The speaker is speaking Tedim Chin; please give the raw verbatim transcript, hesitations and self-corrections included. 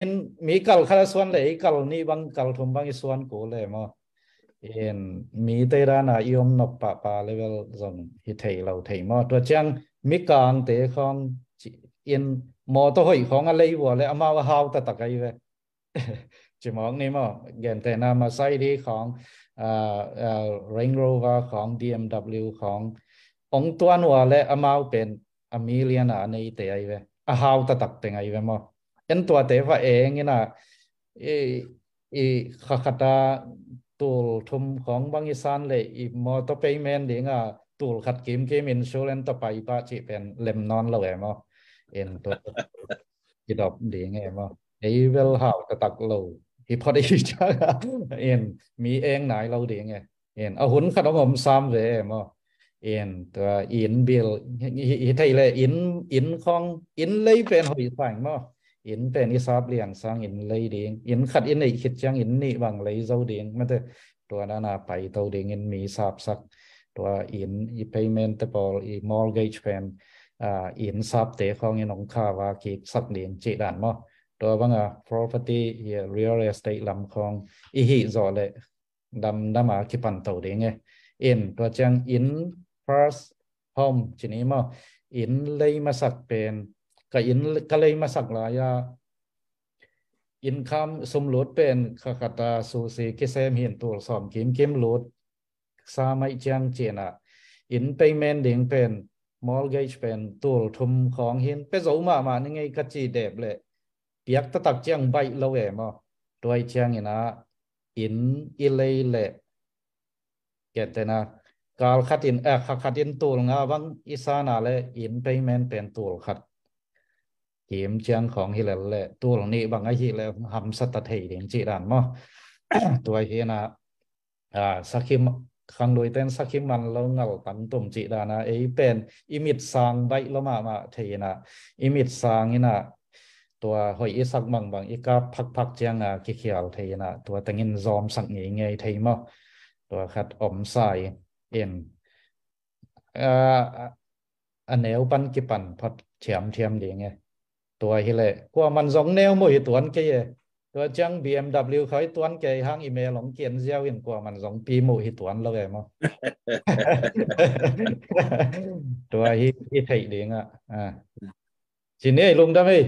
in mi kal khat a suan le, i kal nih bang, kal thum bang i suan kul le maw. In mite dana i om nop pahpah level zong hi thei lo thei maw. Tua ciang mikangte khawng ci-, in mawtaw hoih khawng a lei vua le amau a hau taktak ahi ve. Cimawk ni maw, gentehna Mercedes khawng, ah, ah, Range Rover khawng, B M W khawng, ong tuan ua le amau pen a million a neite ahi ve. A hau taktak teng ahi ve maw. En tuate va eng ina, i, i kha khata tul thum khawng bang i san le i mawtaw payment dinga tul khat kimkim insurance tawh pai pah cih pen lem nawn lo e maw. In tua kidop ding e maw. Ei bel hau taktak lo hi phot i ciang in mi eng nai lo ding e. In a hun khat ong om sam ve e maw. In tua inn bill hi, hi, hi thei le inn, inn khawng, inn lei pen hoih sa ing maw. Inn pen i sap lian sang inn lei ding. Inn khat i neih khit ciang inn nih bang lei zo ding. Mate tua dana paito dingin mi sapsak. Tua inn i payment te pawl, i mortgage pen, ah, inn sapte khawng in ong kha va kiksak ding cih dan maw. Tua banga property, i real estate lam khawng i hih zawh le damdama kipan to ding e. In tua ciang inn, first home ci ni maw. Inn lei masak pen, ka inn ka lei masak lai-a income sum lut pen kha khata susi kisem hin tul sawm kimkim lut sa mai ciang cina, inn payment ding pen, mortgage pen tul thum khawng hin pe zo mahmah ni ngei ka ci dep le piak taktak ciang baih lo e maw. Tua i ciang ina inn i lei le gentehna kal khat in, eh, kha khat in tul nga bang i sana le inn payment pen tul khat kim ciang khawng hi lel le tul nih bang ahi le hamsa ta thei ding cih dan maw. Tua hi ina, ah, sakhi ma-, khangluite in sakhi man lo ngal tang tum cih dana ei pen i mit sang baih lo mahmah thei ina, i mit sang ina tua hoih i sak bangbang i kap phakphak cianga kikhial thei ina tua tengin zawmsak ngeingei thei maw. Tua khat om sa in, ah, a neu pan kipan phot thiamthiam ding e. Tua hi le kuaman zong neu muh hi tuan kei e. Tua ciang B M W khoi tuan kei hang i mel ong kian ziau in kuaman zong pi muh hi tuan lo e maw. Tua hi, hi theih ding ah. Ah. Ci ni ei lungdam ei.